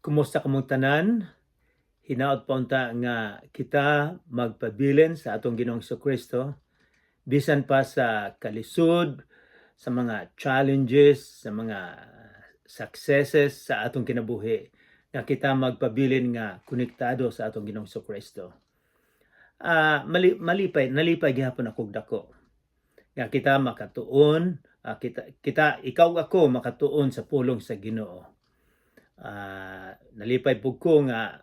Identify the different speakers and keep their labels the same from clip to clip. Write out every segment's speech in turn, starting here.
Speaker 1: Kumusta kamong tanan? Hinaot pa unta nga kita magpabilin sa atong Ginoong Kristo bisan pa sa kalisod, sa mga challenges, sa mga successes sa atong kinabuhi, nga kita magpabilin nga konektado sa atong Ginoong Kristo. Malipay, nalipay gihapon ako dako nga kita makatuon, kita kita ikaw, ako makatuon sa pulong sa Ginoo. Nalipay pud ko nga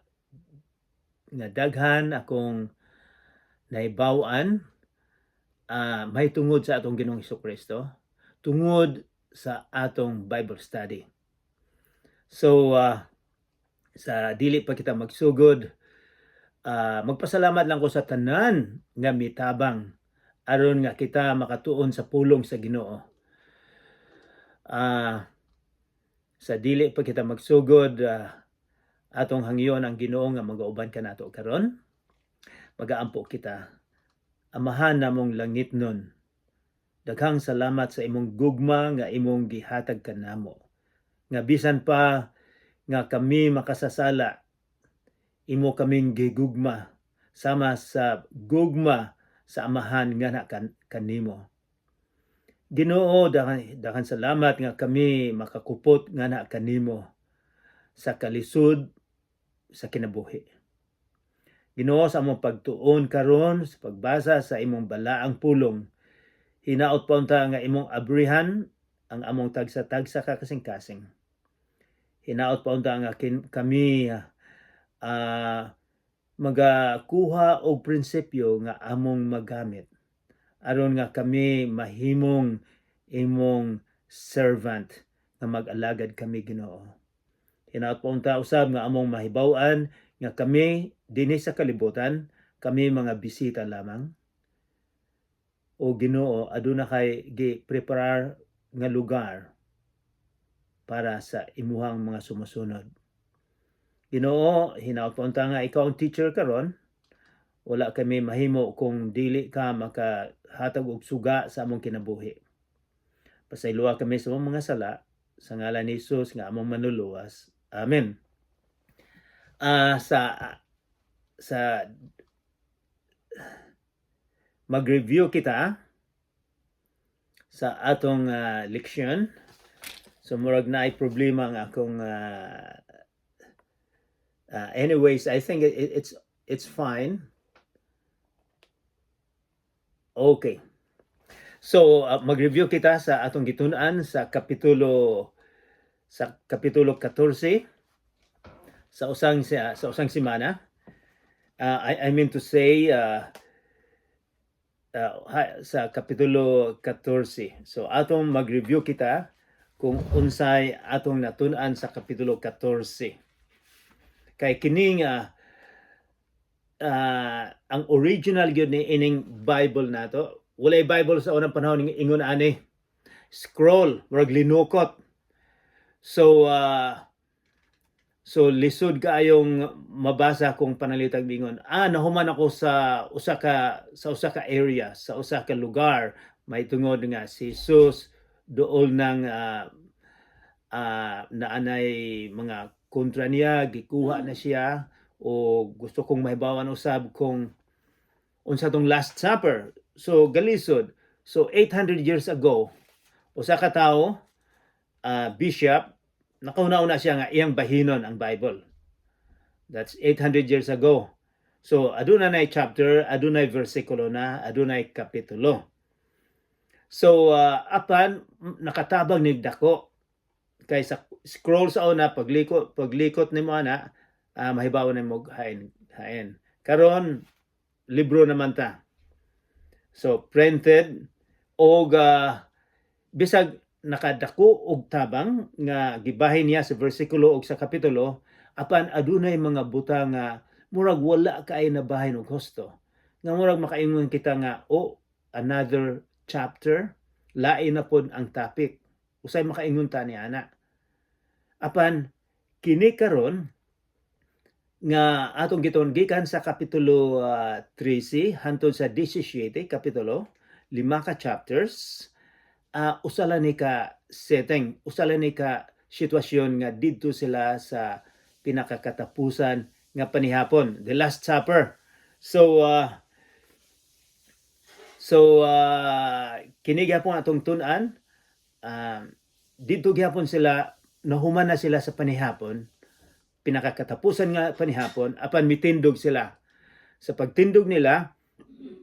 Speaker 1: nga daghan akong nahibaw-an mahitungod sa atong Ginoong Kristo tungod sa atong Bible study. So sa dili pa kita magsugod, magpasalamat lang ko sa tanan nga mitabang aron nga kita makatuon sa pulong sa Ginoo. Sa dili pa kita magsugod, atong hangyon ang Ginoo nga magauban kanato karon. Magaampo kita. Amahan namong langitnon, daghang salamat sa imong gugma nga imong gihatag kanamo. Nga bisan pa nga kami makasasala, imo kaming gigugma sama sa gugma sa Amahan nga na kanimo. Ginoo, daghan, daghan salamat nga kami makakupot nga na kanimo sa kalisod sa kinabuhi. Ginoo, sa among pagtuon karon sa pagbasa sa imong balaang pulong, hinaot pa unta nga imong abrihan ang among tagsa-tagsa ka kasing-kasing. Hinaot pa unta nga kami magakuha og prinsipyo nga among magamit aron nga kami mahimong imong servant nga mag-alagad kami, Ginoo. Hinaot pa unta usab nga among mahibaw-an nga kami dinhi sa kalibutan, kami mga bisita lamang. O Ginoo, aduna kay gi-preparar nga lugar para sa imuhang mga sumusunod. Ginoo, hinaot pa unta nga ikaw ang teacher karon. Wala kami mahimo kung dili ka makahatag og suga sa among kinabuhi. Pasayloa kami sa among mga sala sa ngalan ni Jesus nga among manluluwas. Amen. Sa mag-review kita sa atong leksyon. So murag naay problema ang akong anyways, I think it's fine. Okay. So mag-review kita sa atong gitun-an sa kapitulo 14 sa usang semana. I mean to say sa kapitulo 14. So atong mag-review kita kung unsay atong natun-an sa kapitulo 14. Kay kini nga ang original gyud ni ining Bible nato. Walay Bible sa unang panahon ingon ani. Scroll, murag linukot. So lisod kaayong mabasa kung panalitag bingon. Nahuman ako sa usa ka area, sa usa ka lugar, may tungod nga si Jesus dool nang naanay mga kontra niya, gikuha na siya, o gusto kong mahibawan usab kung unsa tong Last Supper. So galisod. So 800 years ago, usa ka tawo, bishop, nakauna-una siya nga iyang bahinon ang Bible. That's 800 years ago. So aduna nay chapter, adunay versikulo na, adunay kapitulo. So apan nakatabang nig dako kay sa scroll sa una, paglikot nimo ana, mahibaw na mo hain hain. Karon libro naman ta. So printed og bisag nakadako og tabang nga gibahin niya sa versikulo og sa kapitulo, apan adunay mga butang nga murag wala kay nabahin og husto nga murag makaingon kita nga, "Oh, another chapter, lain na pod ang topic." Usay makaingon ta ni ana. Apan kini karon nga atong gituon gikan sa kapitulo 13 hantod sa 17 kapitulo, lima ka chapters, usa lang ni ka setting, usa lang ni ka sitwasyon nga didto sila sa Pinakakatapusan nga panihapon, the Last Supper. So kini gihapon atong tun-an, didto gihapon sila, nahuman na sila sa panihapon, pinakakatapusan nga panihapon, apan mitindog sila. Sa pagtindog nila,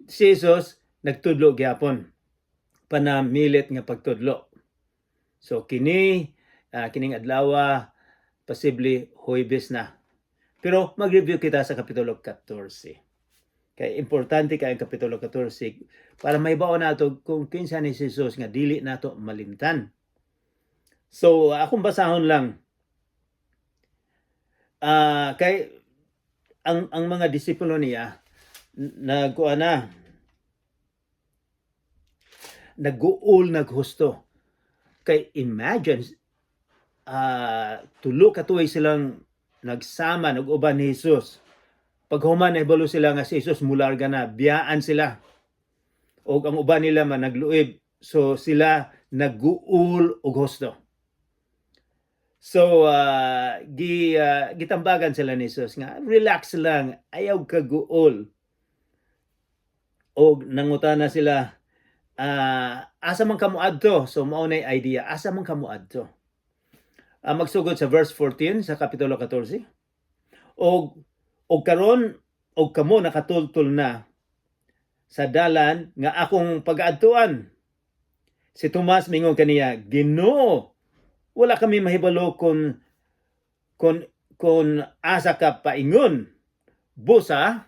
Speaker 1: si Jesus nagtudlo gihapon, panamilit nga pagtudlo. So kini kining adlaw, posible Huwebes na. Pero mag-review kita sa Kapitulo 14. Kay importante kay ang Kapitulo 14 para mahibaw nato kung kinsa ni si Jesus nga dili nato malimtan. So akong basahon lang. Kay ang mga disipulo niya nagkuha na, nag-uol naghusto. Kay imagine, 3 ka tuig silang nagsama, nag-uban ni Jesus. Paghuman, nahibalo sila nga si Jesus mularga na, biyaan sila. Og ang uban nila man nagluib. So sila nag-uol og husto. So gitambagan sila ni Jesus nga relax lang, ayaw kaguol. Og nangutana sila, "Asa man ka moadto?" So mao na idea, asa man ka moadto? Magsugod sa verse 14 sa Kapitulo 14. Og karon og kamo nakatultol na sa dalan nga akong pagaadtuan." Si Tomas mingon kaniya, "Ginoo, wala kami mahibalo kon asa ka paingon. Busa,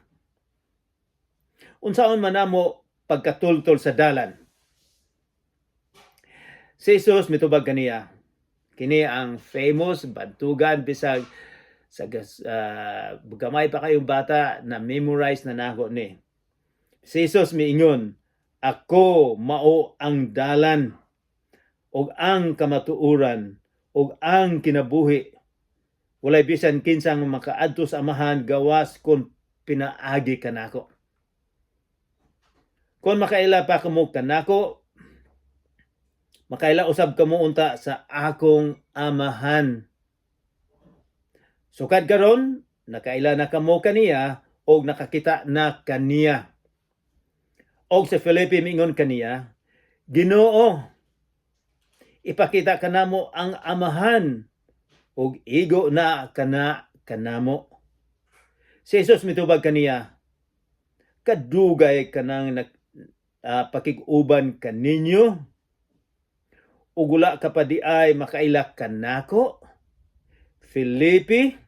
Speaker 1: unsaon man namo pagkatultol sa dalan?" Si Jesus mitubag kaniya. Kini ang famous bantugan, bisag sa gamay pa kayong bata na memorize na nako ni. Si Jesus miingon, "Ako mao ang dalan ug ang kamatuoran ug ang kinabuhi. Walay bisan kinsang makaadto sa Amahan gawas kon pinaagi kanako. Kon makaila pa kamo kanako, makaila usab kamo unta sa akong Amahan. Sukad karon nakaila na kamo kaniya og nakakita na kaniya." Og si Felipe mingon kaniya, "Ginoo, ipakita kanamo ang Amahan ug igo na kana kanamo." Si Jesus mitubag kaniya, "Kadugay kanang pakig-uban kaninyo ug wala ka pa diay makaila kanako, Felipe?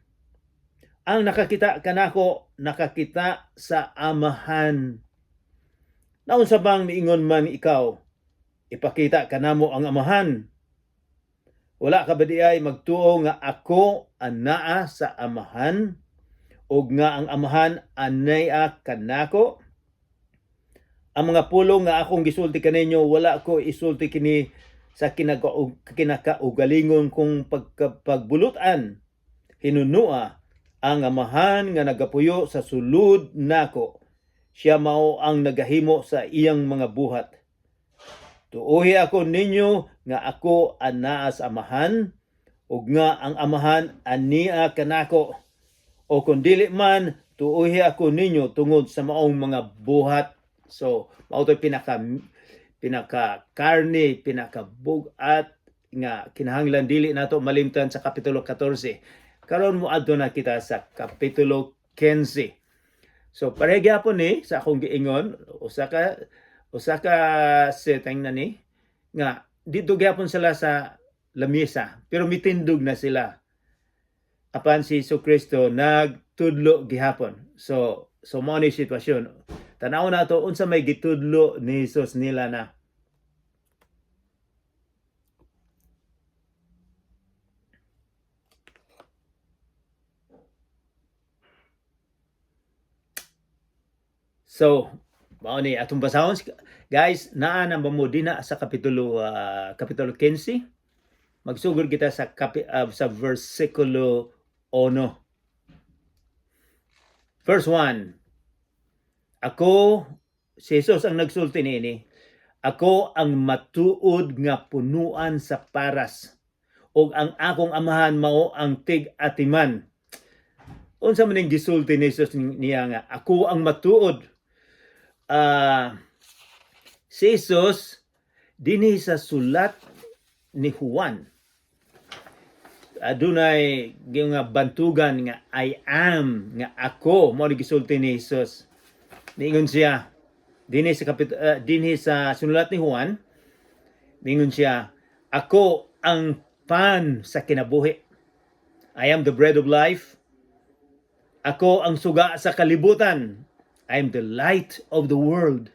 Speaker 1: Ang nakakita kanako nakakita sa Amahan. Naunsa bang miingon man ikaw, 'Ipakita kanamo ang Amahan'? Wala ka ba diay magtuo nga ako anaa sa Amahan ug nga ang Amahan anaa kanako? Ang mga pulong nga akong gisulti kaninyo, wala ko isulti kini sa kinakaugalingon kong pagbulutan. Hinunua ang Amahan nga nagapuyo sa sulod nako. Siya mao ang nagahimo sa iyang mga buhat. Tuohi ako ninyo nga ako anaa sa Amahan ug nga ang Amahan ania kanako. O kung dili man, tuohi ako ninyo tungod sa maong mga buhat." So, mao to'y pinaka pinaka karne, pinaka bugat nga kinahanglan dili nato malimtan sa Kapitulo 14. Karon mo adto na kita sa Kapitulo 15. So pareha gyapon ni sa akong giingon, usa ka setting na ni nga didto gyapon sila sa lamisa pero mitindog na sila. Apan si Kristo nagtudlo gihapon. So mao ni sitwasyon. Tanaw nato unsa may gitudlo ni Jesus nila na. So, mao ni atong basahon, guys, naa na ba mo dina sa kapitulo 15? Magsugod kita sa versikulo 1. Verse 1. Ako, si Jesus ang nagsulti niini, "Ako ang matuod nga punuan sa paras, ug ang akong Amahan mao ang tig-atiman." Unsa man ning gisulti ni Jesus niya nga ako ang matuod? Si Jesus dinhi sa sulat ni Juan, adunay nga bantugan nga "I am", nga ako mo ni gisulti ni Jesus. Niingon siya dinhi sa sinulat ni Juan, niingon siya, "Ako ang pan sa kinabuhi. I am the bread of life. Ako ang suga sa kalibutan. I am the light of the world.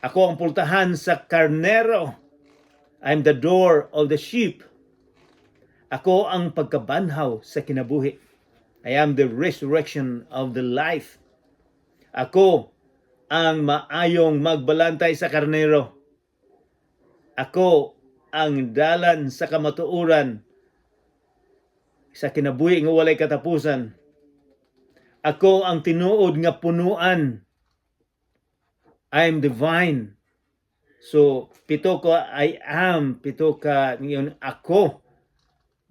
Speaker 1: Ako ang pultahan sa karnero. I am the door of the sheep. Ako ang pagkabanhaw sa kinabuhi. I am the resurrection of the life. Ako ang maayong magbalantay sa karnero. Ako ang dalan sa kamatuoran sa kinabuhi nga walay katapusan. Ako ang tinuod nga punuan. I am the vine." So, pito ka "I am", pito ka ngayon "ako"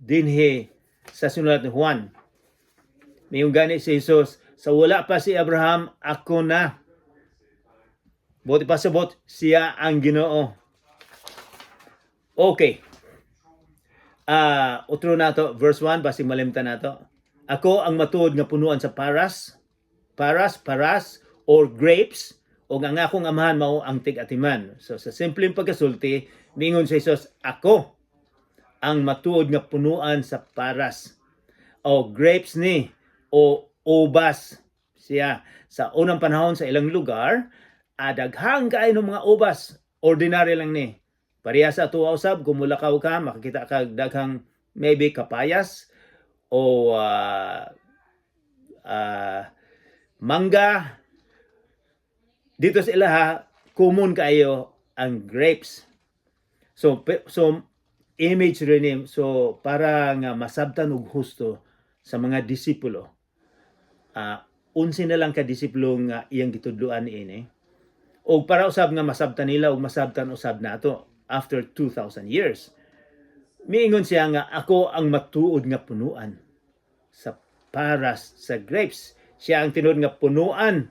Speaker 1: dinhi sa sinulat ni Juan. Miingon gani si Jesus, "Sa wala pa si Abraham, ako na." Buot ipasabot, siya ang Ginoo. Okay. Utro nato, verse 1, basig malimtan nato. Ako ang matuod nga punuan sa paras, paras, paras, or grapes, o ang akong amahan mao ang tig-atiman. So sa simpleng pagkasulti, miingon si Jesus, "Ako ang matuod nga punuan sa paras." O grapes ni, o ubas siya. Sa unang panahon sa ilang lugar, daghang kaayo ng mga ubas. Ordinary lang ni. Pareha sa atuwa usab, kung mulakaw ka, makakita ka daghang maybe kapayas o mangga. Dito sa ilaha, common kaayo ang grapes. So image rin ni, so para nga masabtan og husto sa mga disipulo. 11 na lang ka disipulo nga iyang gitudloan niini. O para usab nga masabtan nila ug masabtan usab nato after 2,000 years. Miingon siya nga ako ang matuod nga punuan sa paras, sa grapes. Siya ang tinuod nga punuan.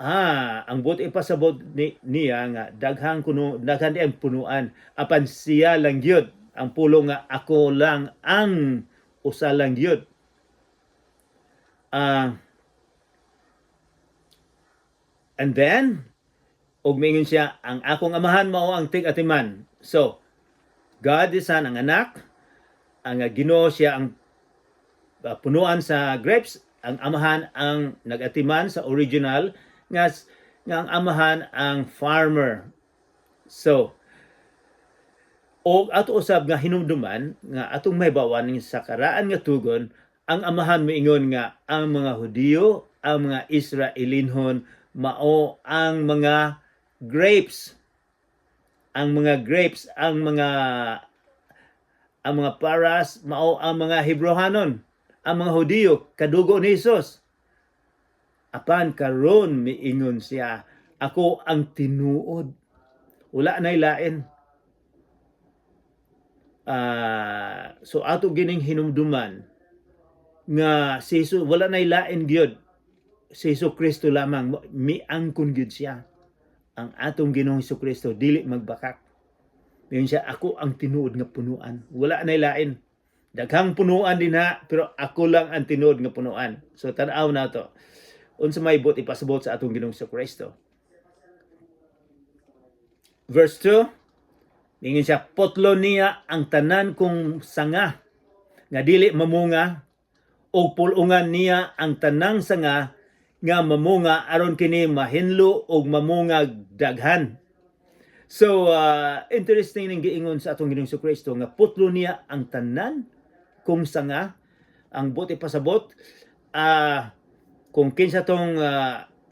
Speaker 1: Ang buot ipasabot niya nga daghang kuno, daghan di ang punuan, apan siya lang gyud ang pulong nga ako lang ang usa lang gyud. And then ug miingon siya, ang akong amahan mao ang tig-atiman. So God the Son ang anak, ang Ginoo siya ang punuan sa grapes, ang amahan ang nagatiman sa original nga ang amahan ang farmer. So, o ato usab nga hinumduman nga atong mahibawan sa karaan nga tugon, ang amahan moingon nga ang mga Hudiyo, ang mga Israelinhon mao ang mga grapes. Ang mga grapes, ang mga paras mao ang mga Hebreohanon, ang mga Hudiyo, kadugo ni Jesus. Apan karon miingon siya, "Ako ang tinuod. Wala nay lain." So ato gining hinumduman nga si Jesus wala nay lain gyud. Si Hesus Kristo lamang miangkon gyud siya. Ang atong Ginoong Hesus Kristo dili magbakak. Miingon siya, "Ako ang tinuod nga punuan. Wala nay lain. Daghang punuan din ha, pero ako lang ang tinuod nga punuan." So tan-aw nato. Unsa may buot ipasabot sa atong Ginoong Hesus Kristo. Verse 2, miingon siya, "Putlo niya ang tanan kong sanga nga dili mamunga ug pul-ungan niya ang tanang sanga nga mamunga aron kini mahinlo ug mamunga daghan." So interesting ning giingon sa atong Ginoong Kristo nga putlo niya ang tanan kong sanga. Ang buot ipasabot, kung kinsa tong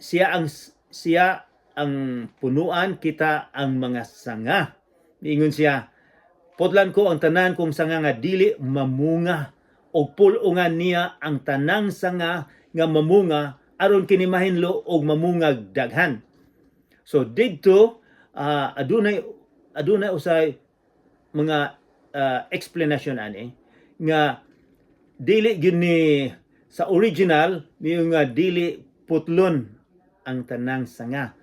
Speaker 1: siya ang punuan, kita ang mga sanga. Miingon siya, "Putlan ko ang tanan kong sanga nga dili mamunga ug pul-ungan niya ang tanang sanga nga mamunga aron kini mahinlo og mamunga daghan." So didto adunay usay mga explanation ani nga dili gyud ni Sa original, miingon nga dili putlon ang tanang sanga.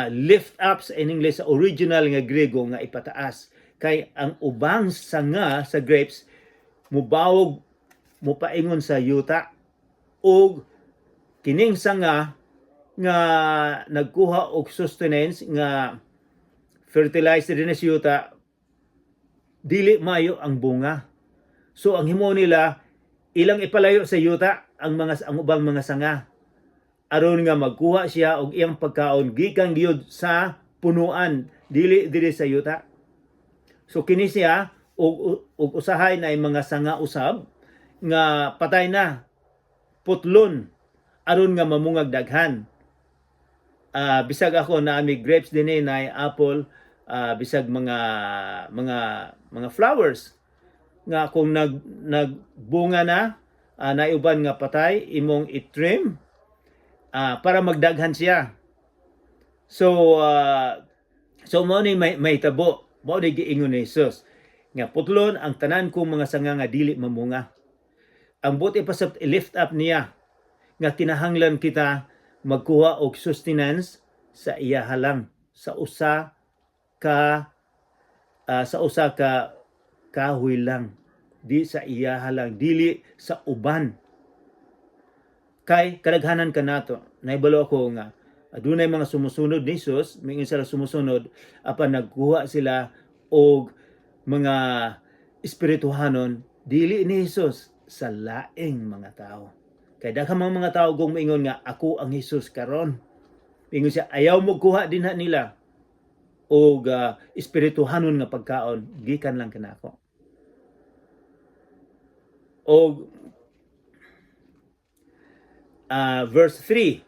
Speaker 1: Lift up sa in English, sa original nga Grego nga ipataas. Kay ang ubang sanga sa grapes mubawog, mupaingon sa yuta, ug kining sanga nga nagkuha og sustenance nga fertilizer din sa yuta, dili mayo ang bunga. So ang himo nila, ilang ipalayo sa yuta ang ubang mga sanga aron nga magkuha siya og iyang pagkaon gikan gyud sa punuan, dili diri sa yuta. So kini siya og usahay na mga sanga usab nga patay na, putlon aron nga mamungag daghan. Bisag ako na may grapes din eh, na apple, bisag mga flowers nga kung nagbunga na, naiuban nga patay, imong i-trim para magdaghan siya. So mao ni may tabo, mao ni giingon ni Jesus nga putlon ang tanan kong mga sanga nga dili mamunga. Ang buot ipasabot, i-lift up niya nga kinahanglan kita magkuha og sustenance sa iya lang, sa usa ka kahoy lang, di sa iya lang, dili sa uban, kay kadaghanan kanato. Nahibalo ako nga adunay mga sumusunod ni Jesus, mingon sila sumusunod, apan nagkuha sila og mga espirituhanon dili ni Jesus sa laing mga tao. Kay daghang mga tao kung moingon nga ako ang Jesus karon. Ingon siya, ayaw mo kuha dinha nila og espirituhanon nga pagkaon, gikan lang kanako. Og verse 3,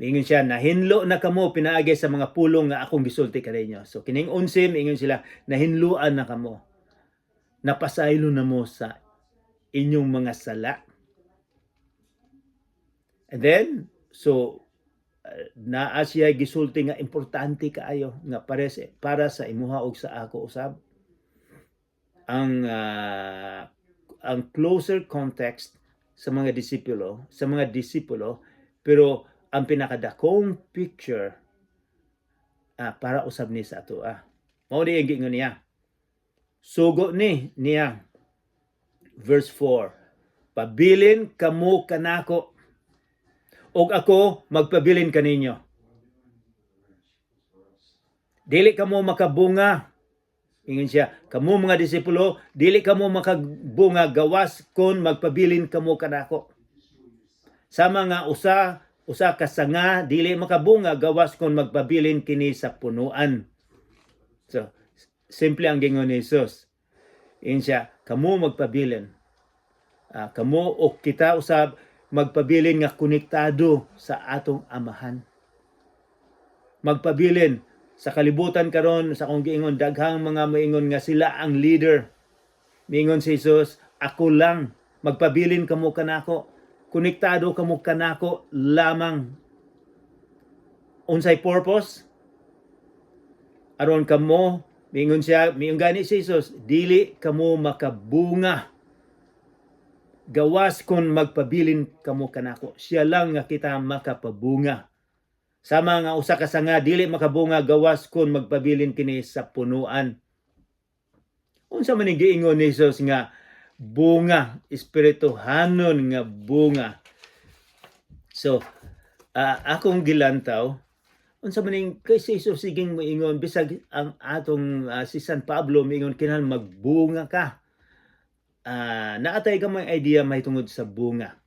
Speaker 1: miingon siya, "Nahinlo na kamo pinaagi sa mga pulong nga akong gisulti kaninyo." So kining 11, miingon sila, "Nahinloan na kamo. Napasaylo na mo sa inyong mga sala." And then, so naa siya gisulti nga importante kaayo nga para sa imuha og sa ako usab. Ang closer context sa mga disipulo, pero ang pinakadakong picture para usab ni sa ato ah. Mao ni ang giingon niya. Sugo ni niya. Verse 4. "Pabilin kamo kanako ug ako magpabilin kaninyo. Dili kamo makabunga." Ingon siya, "Kamo mga disipulo, dili kamo makabunga gawas kon magpabilin kamo kanako." Sama nga usa usa ka sanga dili makabunga gawas kon magpabilin kini sa punuan. So, simple ang gingon ni Jesus. Ingon siya, kamo magpabilin. Kamo o kita usab magpabilin nga konektado sa atong Amahan. Magpabilin sa kalibutan karon, sa akong giingon, daghang mga moingon nga sila ang leader. Miingon si Jesus, "Ako lang, magpabilin kamo kanako. Konektado kamo kanako lamang." Unsay purpose? Aron kamo, miingon siya, miingon gani si Jesus, dili kamo makabunga gawas kung magpabilin kamo kanako. Siya lang nga kita makapabunga. Sama nga usa ka sanga dili makabunga gawas kung magpabilin kini sa punuan. Unsa man ning giingon ni Jesus nga bunga, espirituhanon nga bunga? So, akong gilantaw, unsa man ning kay si Jesus siging moingon, bisag ang atong si San Pablo moingon kinahanglan magbunga ka. Naatay ka may idea mahitungod sa bunga.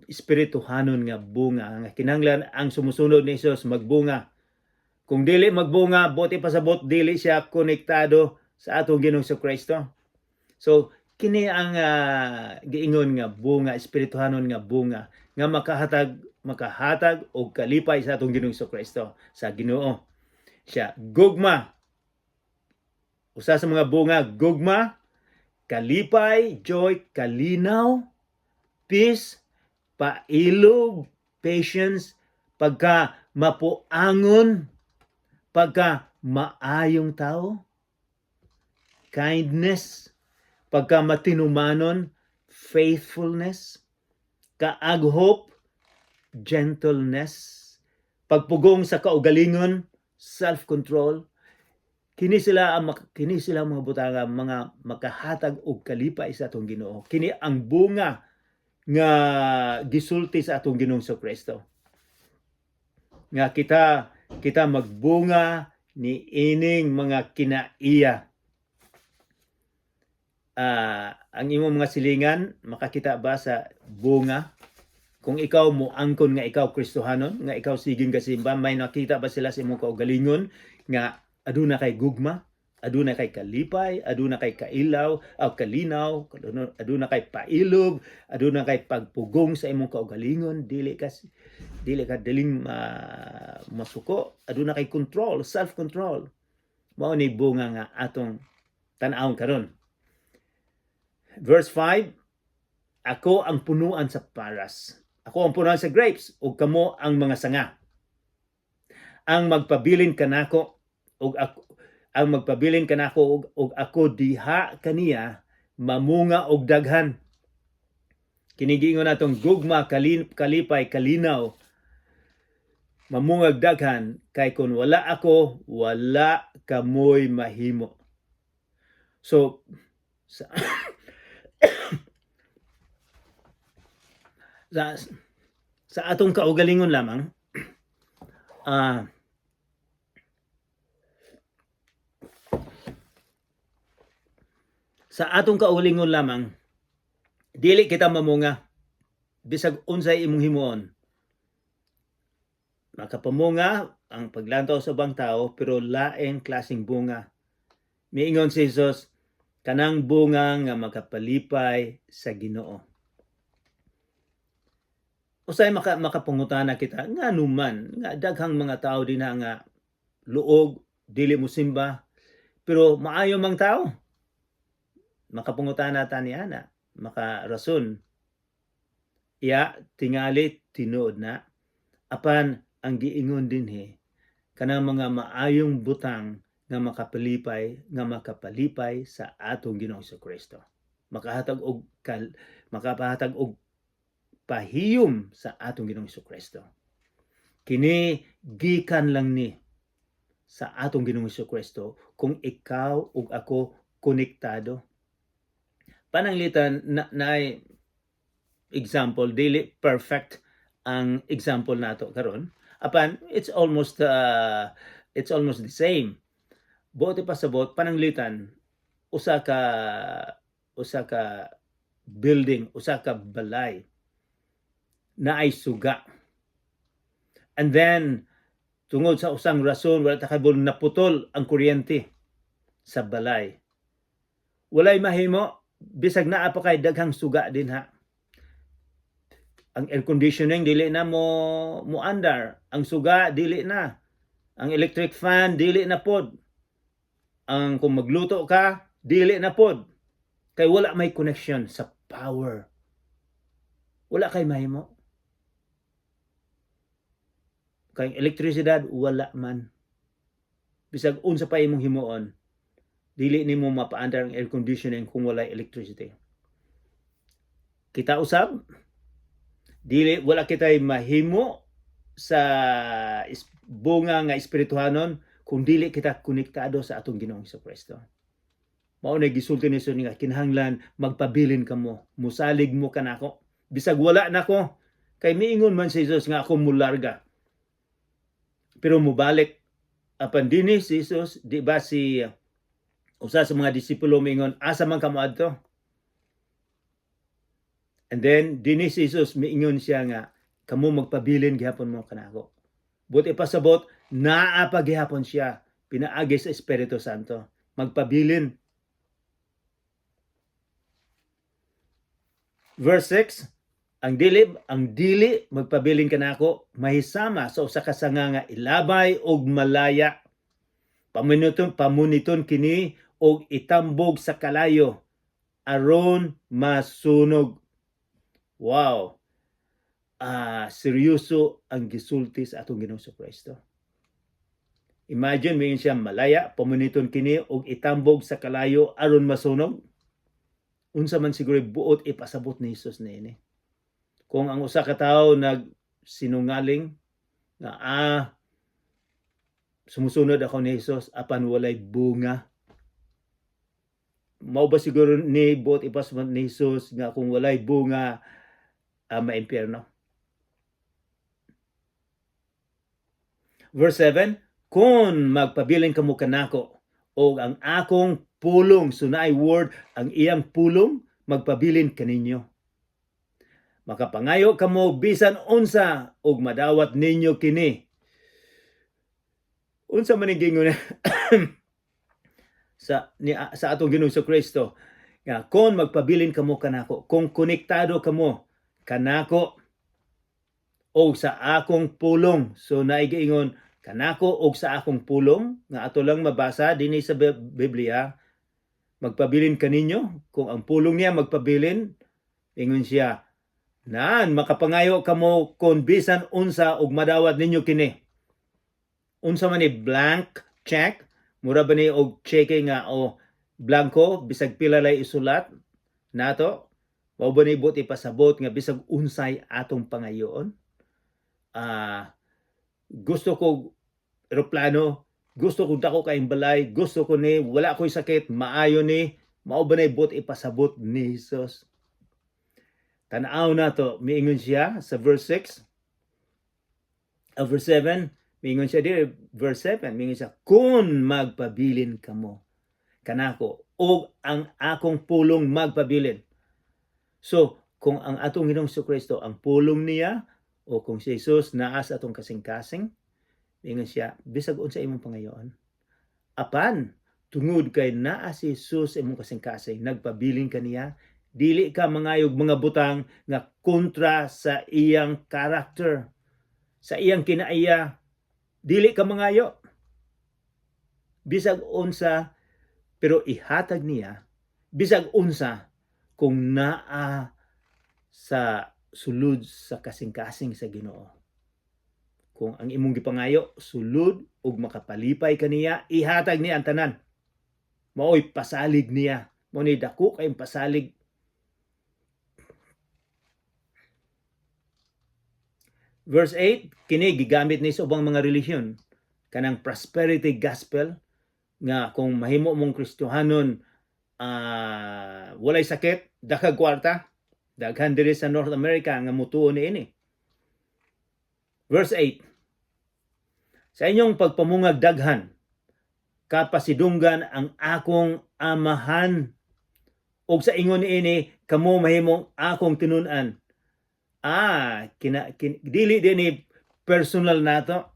Speaker 1: Espirituhanon nga bunga nga kinahanglan ang sumusunod ni Jesus magbunga. Kung dili magbunga, buot pasabot dili siya konektado sa atong Ginoong Kristo. So kini ang giingon nga bunga, espirituhanon nga bunga nga makahatag makahatag og kalipay sa atong Ginoong Kristo, sa Ginoo. Siya, gugma. Usa sa mga bunga, gugma, kalipay, joy, kalinaw, peace, pailob, patience, pagka mapuangon, pagka maayong tao, kindness, pagka matinumanon, faithfulness, kaaghop, gentleness, pagpugong sa kaugalingon, self-control. Kini sila ang mga butanga mga makahatag og kalipay sa atong Ginoo. Kini ang bunga nga gisulti sa atong Ginoong Kristo. Nga kita kita magbunga ni ining mga kinaiya. Ang imong mga silingan makakita ba sa bunga? Kung ikaw mo angkon nga ikaw Kristohanon, nga ikaw siging gasimba, may nakita ba sila sa imong kaugalingon nga aduna kay gugma, aduna kay kalipay, aduna kay kailaw, aw kalinaw, aduna kay pailob, aduna kay pagpugong sa imong kaugalingon, dili ka daling masuko, aduna kay control, self-control? Mao ni bunga nga atong tan-awon karon. Verse 5, "Ako ang punuan sa paras. Ako ang punuan sa grapes ug kamo ang mga sanga. Ang magpabilin kanako ug ako ang magpabilin kanako ug ako diha kaniya mamunga og daghan." Kini giingon natong gugma, kalipay, kalinaw, mamungag daghan, kay kung wala ako, wala kamoy mahimo. So sa atong kaugalingon lamang, sa atong kaugalingon lamang, dili kita mamunga bisag unsay imong himuon. Makapamunga ang paglantaw sa ubang tao, pero laing klaseng bunga. Miingon si Jesus, kanang bunga nga makapalipay sa Ginoo. Usay makapangutana kita nga numan nga daghang mga tao dinha nga luog, dili mo simba, pero maayo mang tao. Makapangutana ta ni ana, makarason. Ya, tingali tinuod na. Apan ang giingon dinhi, kanang mga maayong butang nga makapalipay sa atong Ginoong Kristo. Makapahatag og pahiyom sa atong Ginoong Kristo. Kini gikan lang ni sa atong Ginoong Kristo kung ikaw ug ako konektado. Pananglitan na naay example, dili perfect ang example nato karon, apan it's almost the same. Buot ipasabot, pananglitan usa ka building, usa ka balay naay suga. And then tungod sa usang rason, wala ta kabalo, naputol ang kuryente sa balay. Walay mahimo bisag naa pa kay daghang suga dinha. Ang air conditioning dili na mo moandar, ang suga dili na. Ang electric fan dili na pod. Ang kung magluto ka, dili na pod. Kay wala may connection sa power. Wala kay mahimo. Kay ang elektrisidad wala man. Bisag unsa pa imong himuon, dili nimo mapaandar ang air conditioning kung wala electricity. Kita usab, dili, wala kitay mahimo sa bunga nga espirituhanon kung dili kita konektado sa atong Ginoong Kristo. Mao na gisulti ni Jesus nga kinahanglan magpabilin kamo, musalig mo kanako. Bisag wala nako, kay miingon man si Jesus nga ako mularga. Pero mubalik. Apan dinhi si Jesus, di ba si usa sa mga disipulo miingon, "Asa man ka moadto?" And then dinhi si Jesus miingon siya nga kamo magpabilin gihapon mo kanako. Buot ipasabot, naa pa gihapon siya pinaagi sa Espiritu Santo. Magpabilin. Verse 6, Ang dili magpabilin kanako mahisama sa usa ka sanga nga ilabay og malaya. Pamuniton kini og itambog sa kalayo aron masunog. Wow. Seryoso ang gisulti sa atong Ginoong Kristo. Imagine, miingon siya malaya, pamuniton kini og itambog sa kalayo aron masunog. Unsa man siguro buot ipasabot ni Jesus niini? Kung ang usa ka tawo nag sinungaling nga sumusunod ako ni Jesus apan walay bunga, mao ba siguro ni buot ipasabot ni Jesus nga kung walay bunga, maimpyerno? Verse 7, "Kung magpabilin kamo kanako og ang akong pulong," so naay word, ang iyang pulong magpabilin kaninyo, "makapangayo kamo bisan unsa ug madawat ninyo kini." Unsa man ning giingon sa atong Ginoong Kristo nga kung magpabilin kamo kanako, kung konektado kamo kanako o sa akong pulong? So naay giingon kanako og sa akong pulong nga ato lang mabasa dinhi sa Biblia. Magpabilin kaninyo kung ang pulong niya magpabilin, ingon siya naan makapangayo kamo kon bisan unsa ug madawat ninyo kini. Unsa man ni? Blank check? Mura ba ni og cheque nga o blanco, bisag pila lay isulat nato? Mao ba ni buot ipasabot nga bisag unsay atong pangayoon? Gusto ko eroplano, gusto ko dako kayong balay, gusto ko ni wala ko'y sakit, maayo ni. Mao ba na buot ipasabot ni Jesus? Tan-aw nato, miingon siya sa verse 6, verse 7, miingon siya diri, verse 7, miingon siya, "Kung magpabilin kamo kanako ug ang akong pulong magpabilin." So, kung ang atong Ginoong Kristo, ang pulong niya, o kung si Jesus naa sa atong kasing-kasing, ingon siya, bisag unsa imong pangayoon. Apan, tungod kay naa si Jesus sa imong kasing-kasing, nagpabilin ka niya, dili ka mangayog mga butang nga kontra sa iyang karakter, sa iyang kinaiya, dili ka mangayo. Bisag unsa, pero ihatag niya, bisag unsa, kung naa sa sulod sa kasing-kasing sa Ginoo. Kung ang imong gipangayo sulod ug makapalipay kaniya, ihatag niya ang tanan. Maoy pasalig niya. Mao ni dako kayong pasalig. Verse 8, kini gigamit ni sa ubang mga relihiyon kanang prosperity gospel nga kung mahimo mong Kristohanon, walay sakit, dakag kwarta. Daghan diri sa North America nga mutuo niini. Verse 8, "Sa inyong pagpamungag daghan, kapasidunggan ang akong Amahan. Ug sa ingon niini kamo mahimong akong tinun-an." Dili din ni personal nato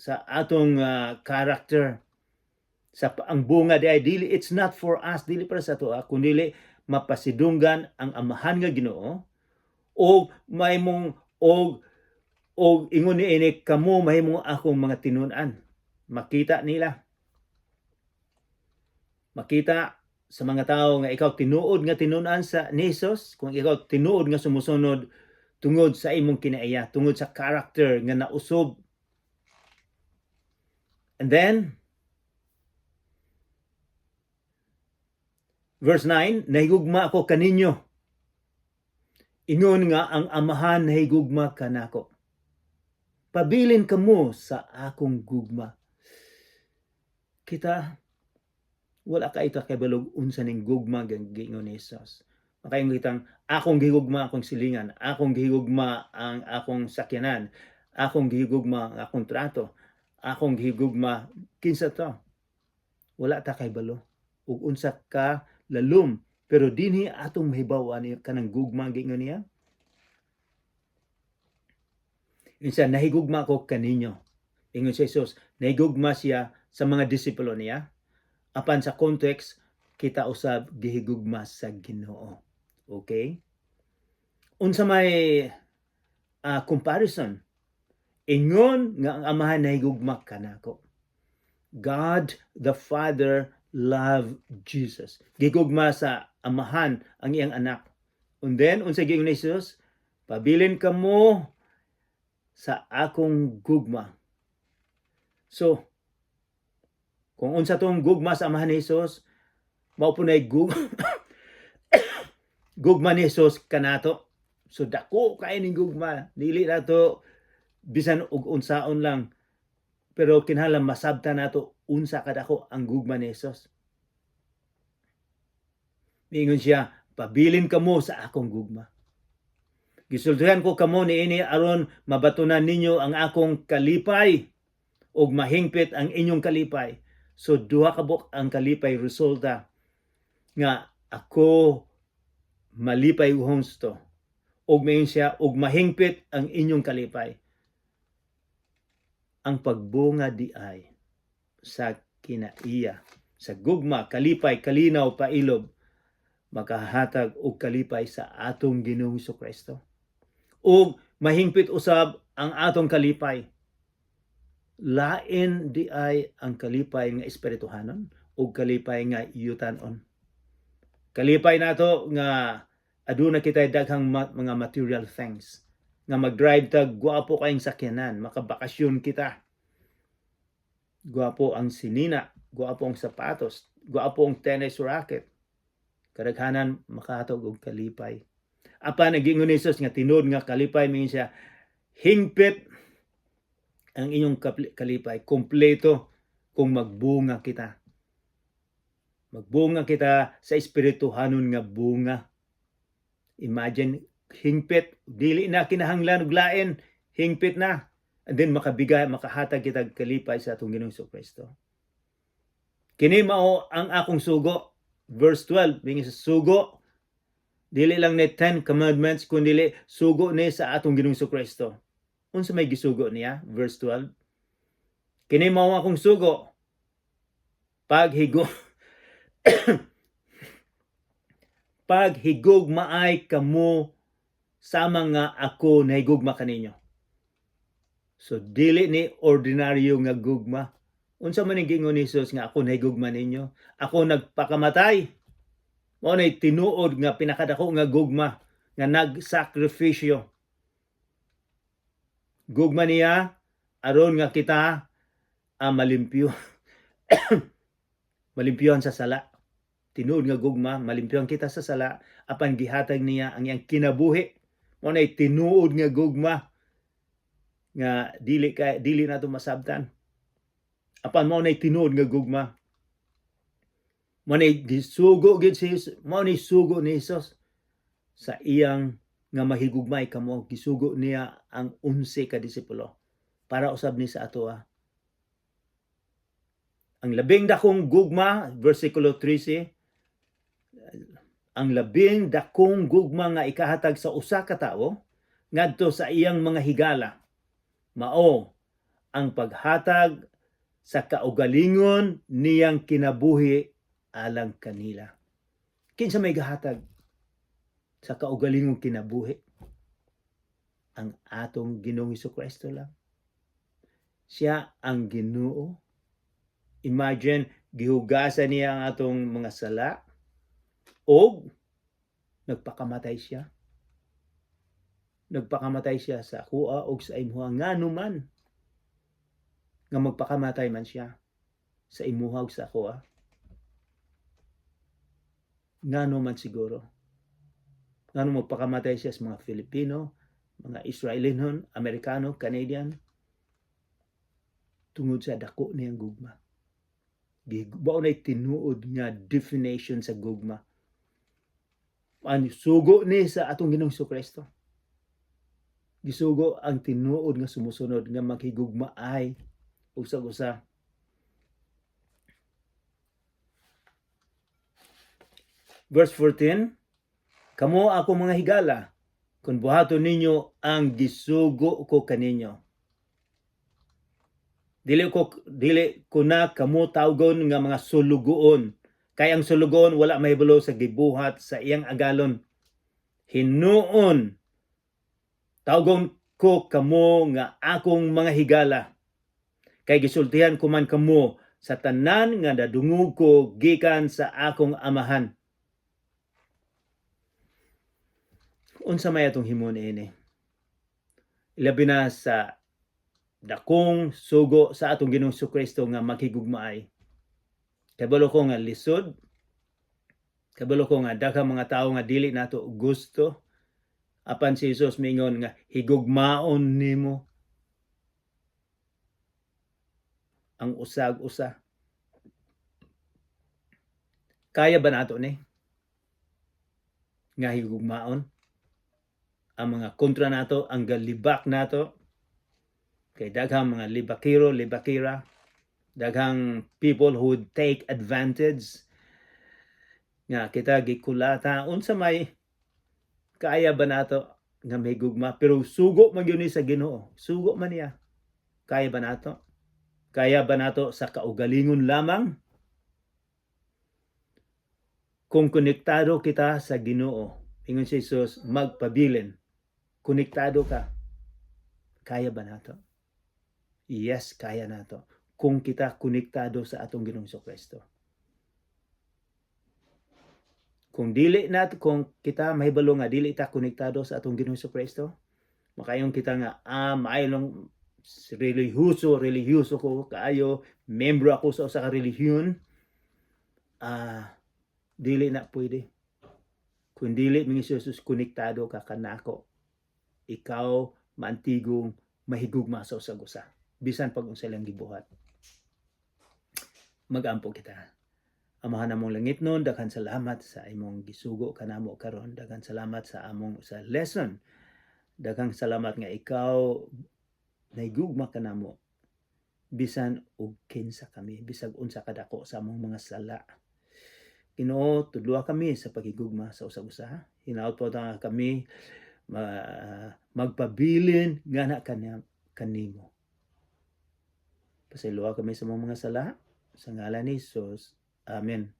Speaker 1: sa atong character sa ang bunga di ay dili, it's not for us, dili para sa ato, kundi mapasidunggan ang Amahan nga Ginoo o mahimong og ingon niini kamo mahimong akong mga tinun-an. Makita nila, makita sa mga tao nga ikaw tinuod nga tinun-an sa ni Jesus kung ikaw tinuod nga sumusunod tungod sa imong kinaiya, tungod sa character nga nausob. And then verse 9, "Nahigugma ako kaninyo ingon nga ang Amahan nahigugma kanako. Pabilin kamo sa akong gugma." Kita wala kay ta kabalog unsa ning gugma giingon ni Jesus. Makaingon kitang akong gihigugma akong silingan, akong gihigugma ang akong sakyanan, akong gihigugma ang akong trato, akong gihigugma kinsa to. Wala ta kay balo ug unsa ka lalom, pero dinhi atong mahibaw-an kanang gugma giingon niya. Insa nahigugma ko kaninyo. Ingon si Jesus, nahigugma siya sa mga disipulo niya. Apan sa context, kita usab gihigugma sa Ginoo. Okay? Unsa may comparison? Ingon nga ang Amahan nahigugma kanako. God the Father love Jesus. Gigugma sa Amahan ang iyang anak. And then, unsa giingon ni Jesus? "Pabilin kamo sa akong gugma." So, kung unsa tong gugma sa Amahan ni Jesus, mao po na gugma. gugma ni Jesus kanato. So dako kay ning gugma, dili nato bisan og unsaon lang, pero kinahanglan masabtan nato unsa kadako ang gugma ni Jesus. Miingon siya, "Pabilin kamo sa akong gugma. Gisultihan ko kamo niini aron mabatunan ninyo ang akong kalipay ug mahingpit ang inyong kalipay." So duha ka buok ang kalipay resulta nga ako malipay husto ug miingon siya ug mahingpit ang inyong kalipay. Ang pagbunga diay sa kinaiya sa gugma, kalipay, kalinaw, pailob, makahatag og kalipay sa atong Ginoong Kristo. Ug mahingpit usab ang atong kalipay. Lain diay ang kalipay nga espirituhanon ug kalipay nga yutanon. Kalipay nato nga aduna kita daghang mga material things, nga mag-drive tag gwapo kayong sakyanan, makabakasyon kita. Gwapo ang sinina, gwapo ang sapatos, gwapo ang tennis racket. Kadaghanan makahatag og kalipay. Apan nagingon ni Jesus nga tinuod nga kalipay, miingon siya, hingpit ang inyong kalipay, kompleto kung magbunga kita. Magbunga kita sa espirituhanon nga bunga. Imagine, hingpit, dili na kinahanglan og lain, hingpit na. And then makabigay, makahatag kita og kalipay sa atong Ginoong Kristo. "Kini mao ang akong sugo." Verse 12, miingon sa sugo, dili lang ni 10 Commandments, kundi sugo ni sa atong Ginoong Kristo. Unsa may gisugo niya? Verse 12. "Kini mao ang akong sugo. Paghigugmaay kamo sama nga ako nahigugma kaninyo." So dili ni ordinaryo nga gugma. Unsa man ang giingon ni Jesus nga ako nahigugma ninyo? Ako nagpakamatay. Mao nay tinuod nga pinakadako nga gugma nga nagsakripisyo. Gugma niya aron nga kita malimpyo. Malimpyohan sa sala. Tinuod nga gugma, malimpyohan kita sa sala, apan gihatag niya ang iyang kinabuhi. Mao nay tinuod nga gugma nga dili nato masabtan. Apan mao nay tinuod nga gugma. Mao nay gisugo gid si Jesus, mao nay sugo ni Jesus sa iyang nga mahigugmay kamo, gisugo niya ang 11 ka disipulo para usab ni sa atoa. Ang labing dakong gugma, versikulo 13, ang labing dakong gugma nga ikahatag sa usa ka tawo ngadto sa iyang mga higala mao ang paghatag sa kaugalingon niyang kinabuhi alang kanila. Kinsa may gahatag sa kaugalingong kinabuhi? Ang atong Ginoong Kristo lang. Siya ang Ginoo. Imagine, gihugasan niya ang atong mga sala og nagpakamatay siya. Nagpakamatay siya sa akoa og sa imuha. Ngano man nga magpakamatay man siya sa imuha og sa akoa? Ngano man siguro? Ngano magpakamatay siya sa mga Filipino, mga Israelinon, Amerikano, Canadian? Tungod sa dako niyang gugma. Mao nay tinuod nga definition sa gugma. Ang sugo ni sa atong Ginoong Kristo. Gisugo ang tinuod nga sumusunod nga maghigugmaay usag usa. Verse 14, "Kamo ako mga higala, kung buhaton ninyo ang gisugo ko kaninyo. Dili ko na kamo tawgon nga mga sulugoon, kay ang sulugoon wala mahibalo sa gibuhat sa iyang agalon. Hinuon, tawgon ko kamo nga akong mga higala, kay gisultihan ko man kamo sa tanan nga nadungog ko gikan sa akong Amahan." Unsa may atong himon ini? Ilabi na sa dakong sugo sa atong Ginoong Kristo nga maghigugmaay. Kabalo ko nga lisod, Kabalo ko nga daghang mga tawo nga dili nato gusto, apan si Jesus miingon nga higugmaon nimo ang usag usa. Kaya ba nato ni nga higugmaon ang mga kontra nato, ang galibak nato? Kay daghang mga libakiro, libakira, daghang people who would take advantage nga kita gikulata. Unsa may kaya ba nato nga may gugma? Pero sugo man gyud ni sa Ginoo, sugo man niya. Kaya ba nato? Kaya ba nato sa kaugalingon lamang? Kung konektado kita sa Ginoo, ingon si Jesus, magpabilin, konektado ka, kaya ba nato? Yes, kaya nato kung kita konektado sa atong Ginoong Kristo. Kung dili nato, kung kita mahibalo nga dili ta konektado sa atong Ginoong Kristo, makaingon kita nga maayo, relihiyoso, relihiyoso ko kaayo, membro ako sa usa ka relihiyon, dili na pwede. Kung dili, mga Jesus, konektado ka kanako, ikaw maantigong mahigugma sa usag usa bisan pag unsa ilang gibuhat. Magampo kita. Amahan namong langitnon, daghan salamat sa imong gisugo kanamo karon. Daghan salamat sa among sa lesson. Daghang salamat nga ikaw nahigugma kanamo bisan og kinsa kami, bisag unsa kadako sa among mga sala. Ginoo, tudloa kami sa paghigugma sa usag usa. Hinaot po nga kami magpabilin nga na kanya kanimo. Pasayloa kami sa among mga sala. Sa ngalan ni Jesus. Amen.